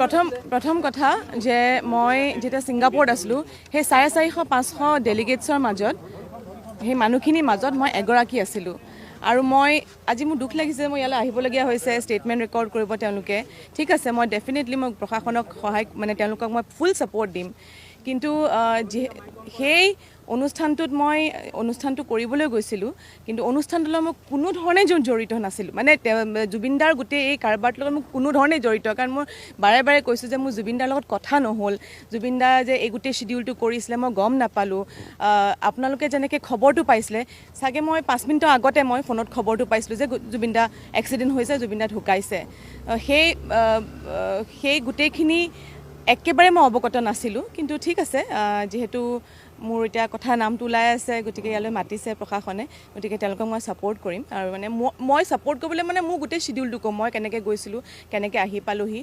প্ৰথম প্ৰথম কথা যে মই যেতিয়া ছিংগাপুৰত আছিলোঁ, সেই 450, 500 ডেলিগেটছৰ মাজত, সেই মানুহখিনিৰ মাজত মই এগৰাকী আছিলোঁ। আৰু মই আজি মোৰ দুখ লাগিছে, মই ইয়ালৈ আহিবলগীয়া হৈছে ষ্টেটমেণ্ট ৰেকৰ্ড কৰিব তেওঁলোকে। ঠিক আছে, মই ডেফিনেটলি মই প্ৰশাসনক সহায়, মানে তেওঁলোকক মই ফুল ছাপৰ্ট দিম। কিন্তু সেই অনুষ্ঠানটোত মই অনুষ্ঠানটো কৰিবলৈ গৈছিলোঁ, কিন্তু অনুষ্ঠানটোৰ লগত মই কোনো ধৰণে জড়িত নাছিলোঁ। মানে জুবিনদাৰ গোটেই এই কাৰবাৰটোৰ লগত মই কোনো ধৰণে জড়িত, কাৰণ মই বাৰে বাৰে কৈছোঁ যে মোৰ জুবিনদাৰ লগত কথা নহ'ল। জুবিনদা যে এই গোটেই শ্বিডিউলটো কৰিছিলে, মই গম নাপালোঁ। আপোনালোকে যেনেকৈ খবৰটো পাইছিলে, চাগে মই 5 মিনিটৰ আগতে মই ফোনত খবৰটো পাইছিলোঁ যে জুবিনদা এক্সিডেণ্ট হৈছে, জুবিনদা ঢুকাইছে। সেই গোটেইখিনি একেবাৰে মই অৱগত নাছিলোঁ। কিন্তু ঠিক আছে, যিহেতু মোৰ এতিয়া কথা নামটো ওলাই আছে, গতিকে ইয়ালৈ মাতিছে প্ৰশাসনে, গতিকে তেওঁলোকক মই ছাপৰ্ট কৰিম। আৰু মানে মই ছাপৰ্ট কৰিবলৈ মানে মোৰ গোটেই শ্বিডিউলটো ক'ম, মই কেনেকৈ গৈছিলোঁ, কেনেকৈ আহি পালোহি।